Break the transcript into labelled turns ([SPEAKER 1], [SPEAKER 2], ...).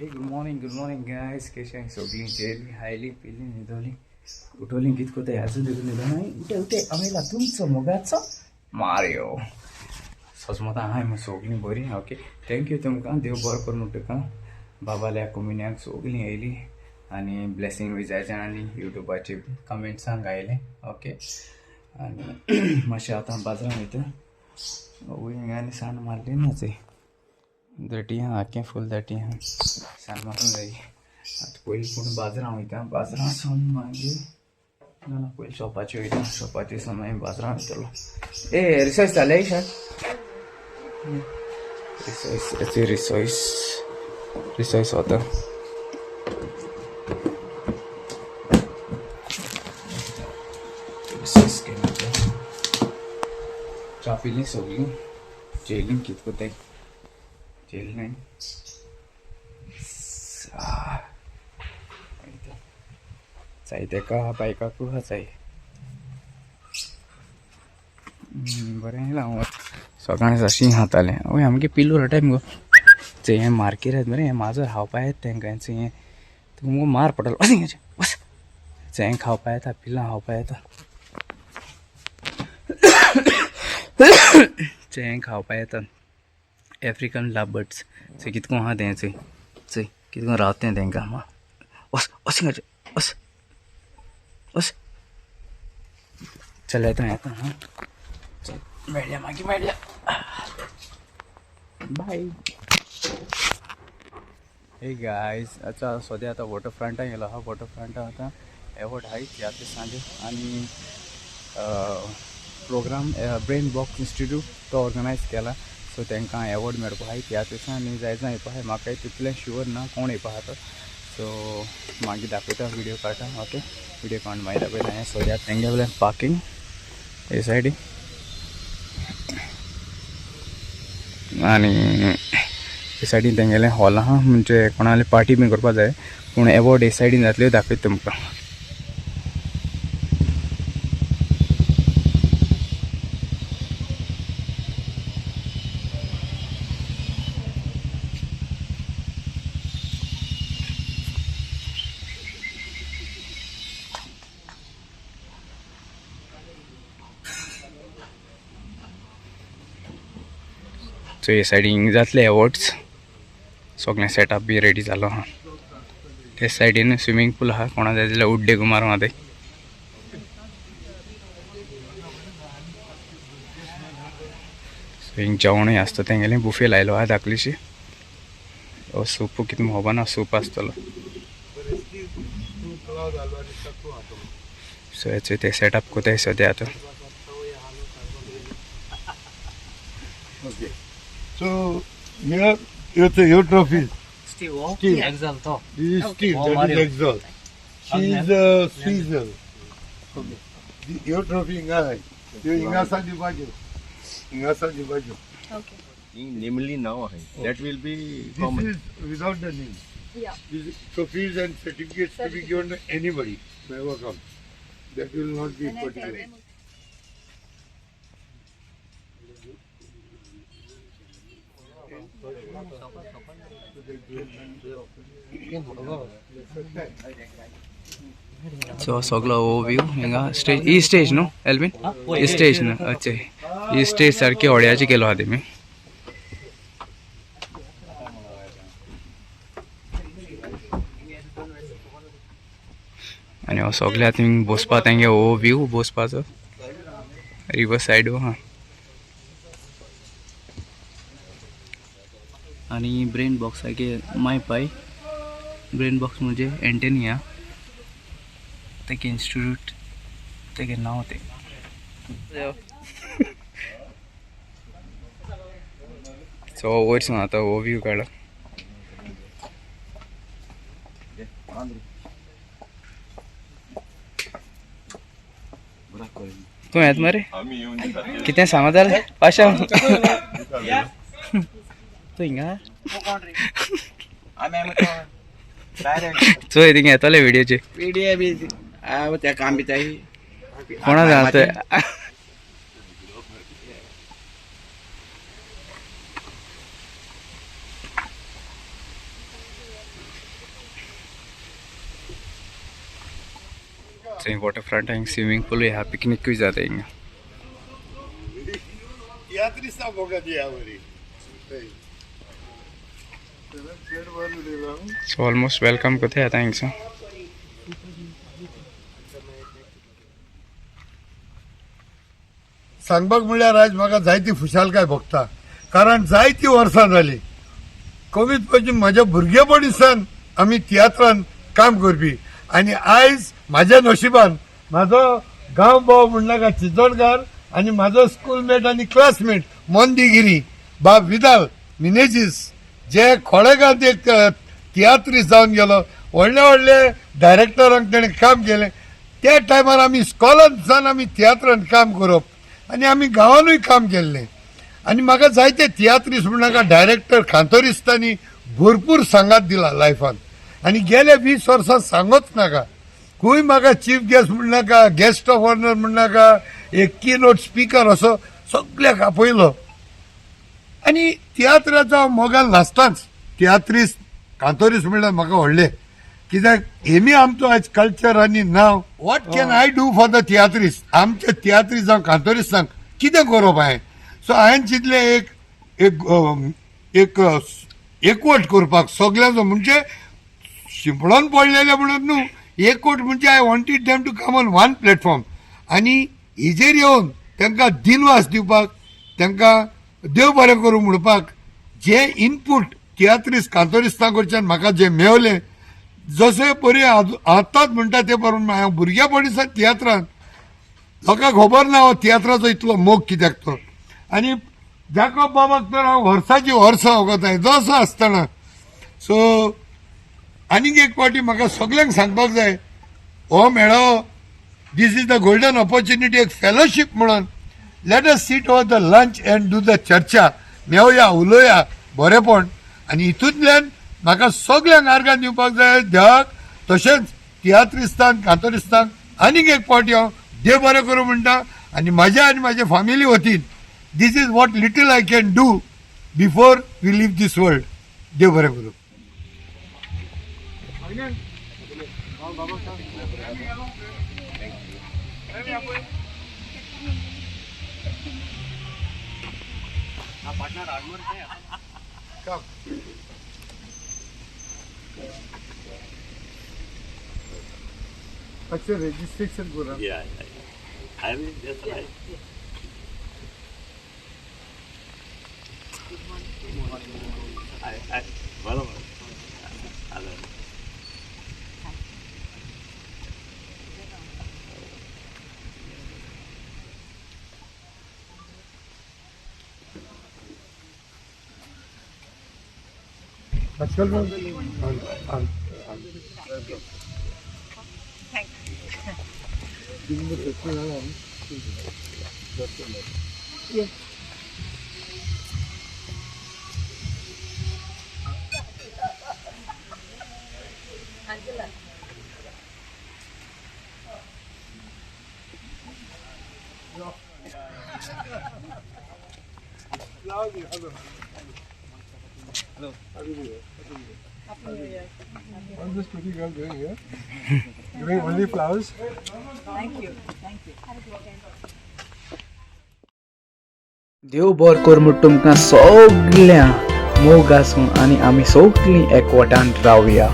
[SPEAKER 1] Hey, good morning guys. कशें सगळीं jelly highly पिली न्हिदोली उठोली कित कोताय आजून देखून न्हिदो मागीर उठे उठे आमी तुमचो मोगाचो मारियो सजमता आहाय मग सगळीं बरी. ओके, thank you तुमकां, देव बरो कर म्हणटा तुका. बाबाल्या कुमिन्याक सगळीं येयली आनी ब्लेसींग बी जाय जाणांनी युट्यूबाचेर कमेंट्सांक आयले. ओके, आनी मातशें आतां बाजारान वयता. वयर हिंगा आनी सांड मारली ना चोय, दाटी आहा आख्खें फूल दाटी आहा, सांड मारूंक जाय. आतां पयलीं पूण बाजारान वयता, बाजारान सावन मागीर ना ना पयलीं शॉपाचेर वयता, शॉपाचेर सावन मागीर बाजारान वयतलो. ए रिसर्च जालें ईशान? रिसोयस रिसोयस रिसोयस वता. रिसोयस केन्ना च्या पिली सगळीं, जेली कित कोताय जेली न्हय चाय तेका बायकाकू आहा चाय. बरें येयलां हांव सकाळीं सातशीं खातालें. वय आमगे पिलू रडटाय मुगो, चोय हें मार्केर मरे, हें माजर खावपा येता तेंकां, चोय हें तुका मुगो मार पडटलो. वच हिंगाचें वच, चोय हें खावपा येता, पिलां खावपा येता, चोय हें खावपा येता. आफ्रिकन लव बर्ड्स चोय कितको आहा तें, चोय चोय कितको रावता तें तेंकां. वच वच हिंगाचें वच वच. चल येता येता. हां चल, मेळ्ळ्या मागीर मेळ्ळ्या, बाय. हे गायज, आतां सद्या आतां वॉटर फ्रंटान गेलो आहा. वॉटर फ्रंटान आतां एवॉर्ड आहाय ह्या दिसांनी आनी प्रोग्राम ब्रेन बॉक्स इन्स्टिट्यूट तो ऑर्गनायज केला. सो तांकां एवॉर्ड मेळपा आहाय ह्या दिसा आनी जाय जाण येवपा आहाय. म्हाका तितलें शुअर ना कोण येवपा आहा तो. सो मागीर दाखयता, व्हिडियो काडटा. ओके, व्हिडियो काडून मागीर दाखयता. हें सद्या तेंगेलें पार्कींग हे सायडीन आनी हे सायडीन तेंगेलें हॉल आहा, म्हणजे कोणाले पार्टी बीन करपा जाय. पूण एवॉर्ड हे सायडीन जातले, दाखयता तुमकां. सो हे सायडीन जातले एवॉर्ड्स, सगळें सेटअप बी रेडी जालो आहा. ते सायडीन स्विमींग पूल आहा, कोणा जाय जाल्यार उड्डे मारूं आहा ते. सो हिंग जेवणूय आसता तेंगेलें, बुफे लायलो आहा धाकलीशी. हो सूप कितें खबर ना, सूप आसतलो. सो हेचे ते सेटअप कोताय सद्या आतां.
[SPEAKER 2] Okay. So here your trophy.
[SPEAKER 3] Steve.
[SPEAKER 2] Steve.
[SPEAKER 3] Exalto.
[SPEAKER 2] This is Steve,
[SPEAKER 3] Oh,
[SPEAKER 2] that
[SPEAKER 3] Mario.
[SPEAKER 2] is Exal. She is Caesar.
[SPEAKER 3] Okay.
[SPEAKER 2] Your trophy hinga hai. Your hinga sa dibajo. Hinga sa dibajo.
[SPEAKER 4] Okay.
[SPEAKER 5] Namely now, that will be
[SPEAKER 2] This
[SPEAKER 5] common.
[SPEAKER 2] is without the name.
[SPEAKER 4] Yeah.
[SPEAKER 2] These trophies and certificates to be given to anybody, whoever comes. That will not be
[SPEAKER 4] And I tell
[SPEAKER 2] particular.
[SPEAKER 4] them.
[SPEAKER 1] So सगलो हो view हिंगा stage, ही stage न्हू Alvin, ही stage न्हू. अच्छा, ही stage सारकी होड्याची केलो आहा तेमी. आनी हो सगळे आतां थिंग बसपा तेंगे हो व्यू बसपाचो रिवर सायड आहा. आनी ब्रेन बॉक्स सारके माय पाय ब्रेन बॉक्स म्हणजे एंटेनी आहा तेगे इन्स्टिट्यूट, तेगे नांव तें. सो वयर सावन आतां हो व्यू काडला. तूं येत मरे, कितें सांगत जाल्यार पाशा तूं हिंगा चोय थिंगा येतले व्हिडियोचे कोणा जाणा ते. थंय वॉटरफ्रंट हांगा स्विमींग पूल ह्या पिकनिकूय जाता हिंगा.
[SPEAKER 2] तियात्रिस्ता मोगाची ह्या वरी.
[SPEAKER 1] सो ऑलमोस्ट welcome करता आतां हिंगसून.
[SPEAKER 2] सांगपाक म्हणल्यार आयज म्हाका जायती खुशालकाय भोगता, कारण जायती वर्सां जाली कमीत कमी म्हज्या भुरगेपणीसान आमी तियात्रान काम करपी आनी आयज म्हाज्या नशिबान म्हाजो गांव भाव म्हणनाका चिंचोणकार आनी म्हाजो स्कूलमेट आनी क्लासमेट मोंदीगिरी बाब विदाल मिनेजीस जे खोडेगांत एक तियात्रीस जावन गेलो, व्हडले व्हडले डायरेक्टरांक तेणें काम केलें. त्या टायमार आमी स्कॉलांतसान आमी तियात्रान काम करप आनी आमी गांवानूय काम केल्लें. आनी म्हाका जायते तियात्रीस म्हणनाका डायरेक्टर कांतोरिस्तांनी भरपूर सांगात दिला लायफान आनी गेल्या 20 वर्सां सांगोच नाका, खंय म्हाका चीफ गेस्ट म्हणनाका, गेस्ट ऑफ ऑनर म्हणनाका, एक की नोट स्पिकर असो सगल्याक आपयलो. आनी तियात्राचो हांव मोगान नासताच तियात्रीस कांतोरीस म्हणल्यार म्हाका व्हडलें, कित्याक हेमी आमचो आयज कल्चर आनी नांव. What can I do for the तियात्रीस, आमचे तियात्रीस जावं कांतोरिस्तांक कितें करप हांवें. सो हांवें चिंतलें एक एक एक एकवट करपाक सगल्यांचो, म्हणजे शिंपडोन पडलेले म्हणून न्हू, एकवट म्हणजे I wanted them to come on one platform आनी हेजेर येवन तांकां दिनवास दिवपाक, तांकां देव बरें करूं म्हणपाक जे इनपूट तियात्रीस कांतोरिस्तां कडच्यान म्हाका जें मेवलें, जशें परी आतांच म्हणटा ते प्रमाण हांव भुरगेपणीसान तियात्रान लोकांक खबर ना हो तियात्राचो इतलो मोग कित्याक तो. आनी जाकोब बाबाक तर हांव वर्साची वर्सां वगताय जसो आसतना. सो आनीक एक फावटी म्हाका सगल्यांक सांगपाक जाय, हो मेळावो this is the golden opportunity, एक फेलोशीप म्हणून let us sit over the lunch and do the चर्चा, मेवया उलोवया बरेपण. आनी हितूंतल्यान म्हाका सगल्यांक आर्गां दिवपाक जाय देवाक, तशेंच तियात्रिस्तांक कांतोरिस्तांक आनीक एक फावटी हांव देव बरें करूं म्हणटा. आनी म्हाज्या आनी म्हाज्या फामिली वतीन this is what little I can do before we leave this world. देव बरें करूं. अच्छा रजिस्ट्रेशन करा.
[SPEAKER 5] Yeah, yeah, yeah. I mean, that's right. I, बरोबर. आलं.
[SPEAKER 2] आजकाल
[SPEAKER 3] What's this pretty girl doing here? Giving only flowers?
[SPEAKER 4] Thank you. Thank you.
[SPEAKER 1] देव बरो कर म्हूण तुमकां सगळ्यांक मोग आसूं आनी आमी सगळीं एकवटान रावया.